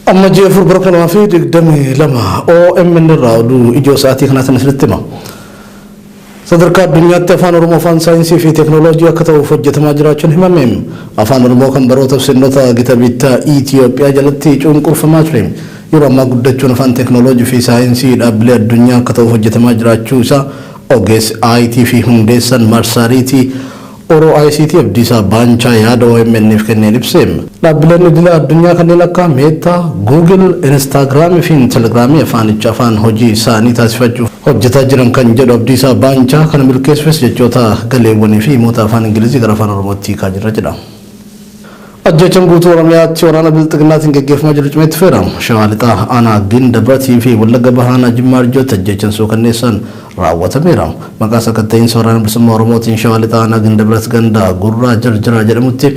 Amma ji'a 4 bara 2022 OMN irraa oduu ijoo sa'aatii kanaatiin isinitti hima. Sadarkaa addunyaatti Afaan Oromoo afaan saayinsii fi teeknooloojii akka ta'uuf hojjetamaa jiraachuun himame. Afaan Oromoo kan barootaaf sirnoota gita bittaa Itiyoophiyaa jalatti cunqurfamaa ture, yeroo ammaa guddachuun afaan teeknooloojii fi saayinsii dhaabbilee addunyaa akka ta'uuf hojjetamaa jiraachuu isaa ogeessi IT fi hundeessaan marsaariitii Oro ICT Abdiisaa Baanchaa yaada OMN'f kenneen ibse. Dhaabbileen idila addunyaa kanneen akka Meta, Google, Instagram fi Telegramii afaanicha afaan hojii isaanii taasifachuuf hojjetaa jiran kan jedhu Abdiisaa Baanchaa, kana milkeessuufis jechoota, galeewwanii fi himoota afaan Ingilizii gara afaan Oromootti hiikaa jirra jedha. Ajjeechaan guutuu Oromiyaatti waraana Bilxiginnaatiin geggeeffamaa jiru cimee itti fufeera. Shawaa Lixaa aanaa Gindabratii fi Wallagga Bahaa aanaa Jimmaa Arjootti ajjeechaan suukanneessaan raawwatameera. Maqaa sakatta'iinsa Waraana Bilisummaa Oromootiin Shawaa Lixaa aanaa Gindabrat ganda Gurraa Jarjaraa jedhamutti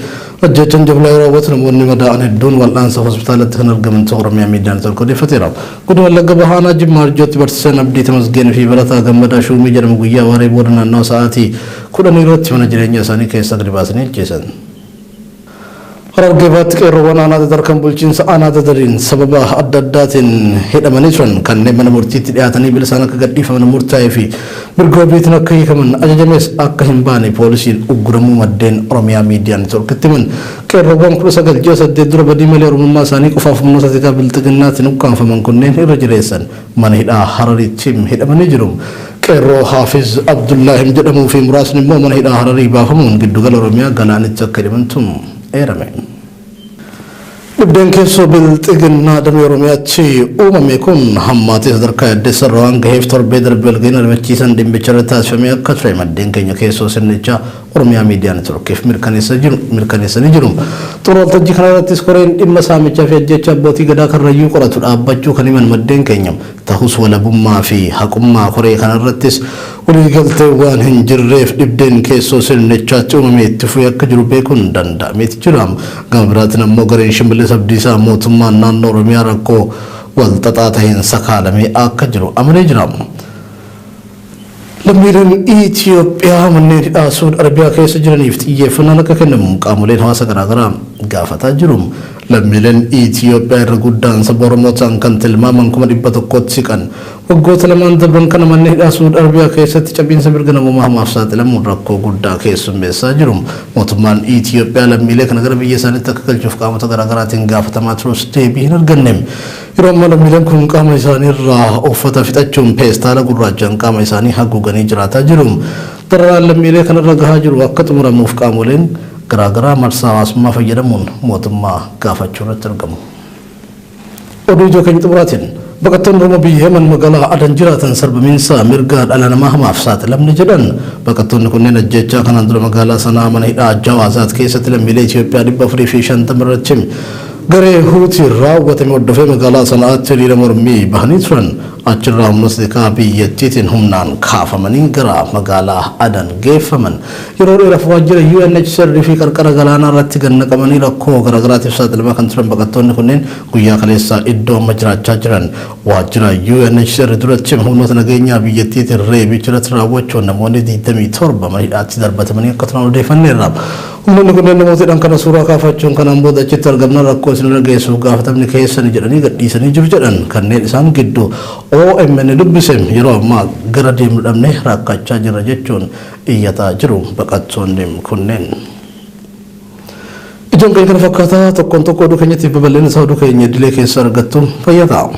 ajjeechaan jumlaa yoo raawwatu, namoonni madaa'an hedduun wal'aansa hospitaalatti kan argaman ta'uu Oromiyaa Miidiyaa Network odeeffateera. Godina Wallagga Bahaa aanaa Jimmaa Arjootti barsiisaan Abdii Tamasgeen fi barataa Gammadaa Shuumii jedhamu guyyaa waaree booda naannawa sa'aatii 10 irratti mana jireenyaa isaanii keessaa gadi baasanii ajjeesan. Harargee Bahaatti qeerroowwan aanaa Dadar kan bulchiinsa aanaa Dadariin sababa adda addaatiin hidhamanii turan kanneen mana murtiitti dhiyaatanii bilisaan akka gadhiifaman murtaa'ee fi mirga wabiitiin akka hiikaman ajajames akka hin baane poolisiin ugguramuu maddeen Oromiyaa Miidiyaa Networkitti himan. Qeerroowwan 19 ji'a 8 dura badii malee Oromummaa isaanii qofaaf humnoota tikaa Bilxiginnaatiin ukkaamfaman kunneen irra jireessan mana hidhaa Hararitti hidhamanii jiru. Qeerroo Haafiz Abdullaahim jedhamuu fi muraasni immoo mana hidhaa Hararii baafamuun giddugala Oromiyaa Galaanitti akka hidhamantu eerame. Dhibdeen keessoo Bilxiginnaa damee Oromiyaatti uumame kun hammaatee sadarkaa yaaddessarra waan gaheef, torbee darbe walga'iin ariifachiisaan dhimmicha irratti taasifamee akka ture maddeen keenya keessoo sirnichaa Oromiyaa Miidiyaa Networkiif mirkaneessanii jiru. Xumura waltajjii kana irrattis koreen dhimma saamichaa fi ajjeechaa abbootii Gadaa Karrayyuu qoratu dhaabbachuu kan himan maddeen keenya, tahus walabummaa fi haqummaa koree kana irrattis waliigalteen waan hin jirreef dhibdeen keessoo sirnichaatti uumame itti fufee akka jiru beekuun danda'ameeti jira. Gama biraatiin ammoo gareen Shimallis Abdiisaa mootummaan naannoo Oromiyaa rakkoo walxaxaa taheen sakaalamee akka jiru amanee jira. Lammiileen Itiyoophiyaa manneen hidhaa Suud Arabiyaa keessa jiraniif xiyyeeffannaan akka kennamu qaamoleen hawaasa garaagaraa gaafataa jiru. Lammiileen Itiyoophiyaa irra guddaan saba Oromoo ta'an kan tilmaaman 100,000tti siqan waggoota lamaan dabran kana manneen hidhaa Suud Arabiyaa keessatti cabiinsa mirga namoomaa hamaaf saaxilamuun rakkoo guddaa keessummeessaa jiru. Mootummaan Itiyoophiyaa lammiilee kana gara biyya isaaniitti akka galchuuf qaamota garaagaraatiin gaafatamaa turus deebii hin arganne. Yeroo ammaa lammiileen kun qaama isaanii irraa uffata fixachuun peestaala gurraachaan qaama isaanii haguuganii jiraataa jiru. Dararaan lammiilee kanarra gahaa jiru akka xumuramuuf qaamoleen garaagaraa marsaa hawaasummaa fayyadamuun mootummaa gaafachuu irratti argamu. Oduu ijoo keenya xumuraatiin, baqattoonni Oromoo biyya Yemen magaalaa Adan jiraatan sarbamiinsa mirga dhala namaa hamaaf saaxilamne jedhan. Baqattoonni kunneen ajjeechaa kanaan dura magaalaa Sanaa mana hidhaa Jawaazaat keessatti lammiilee Itiyoophiyaa 450 irratti garee Huutiin raawwatame hordofee magaalaa Sana'aatti hiriira mormii bahanii turan. Achirraa humnoota tikaa biyyattiitiin humnaan kaafamanii gara magaalaa Adan geeffaman. Yeroo dheeraaf waajjira UNHCR fi qarqara galaanaa irratti gad naqamanii rakkoo garaagaraatiif saaxilamaa kan turan baqattoonni kunneen, guyyaa kaleessaa iddoo amma jiraachaa jiran waajjira UNHCR duratti humnoota nageenyaa biyyattiitiin reebichi irratti raawwachuun namoonni 27 mana hidhaatti darbatamanii akka turan odeeffanneerra. Humnoonni kunneen namoota hidhan kana suuraa kaafachuun, kanaan booda achitti argamnaan rakkoo isinirra geessuuf gaafatamni keessani jedhanii gadhiisanii jiru jedhan kanneen isaan gidduu OMN dubbise. Yeroo ammaa gara deemnu dhabnee rakkachaa jirra jechuun iyyataa jiru baqattoonni kunneen. Ijoon keenya kana fakkaataa, tokkoon tokko oduu keenyatiif babal'ina isaa oduu keenya idilee keessa argattu. Fayyaa ta'a.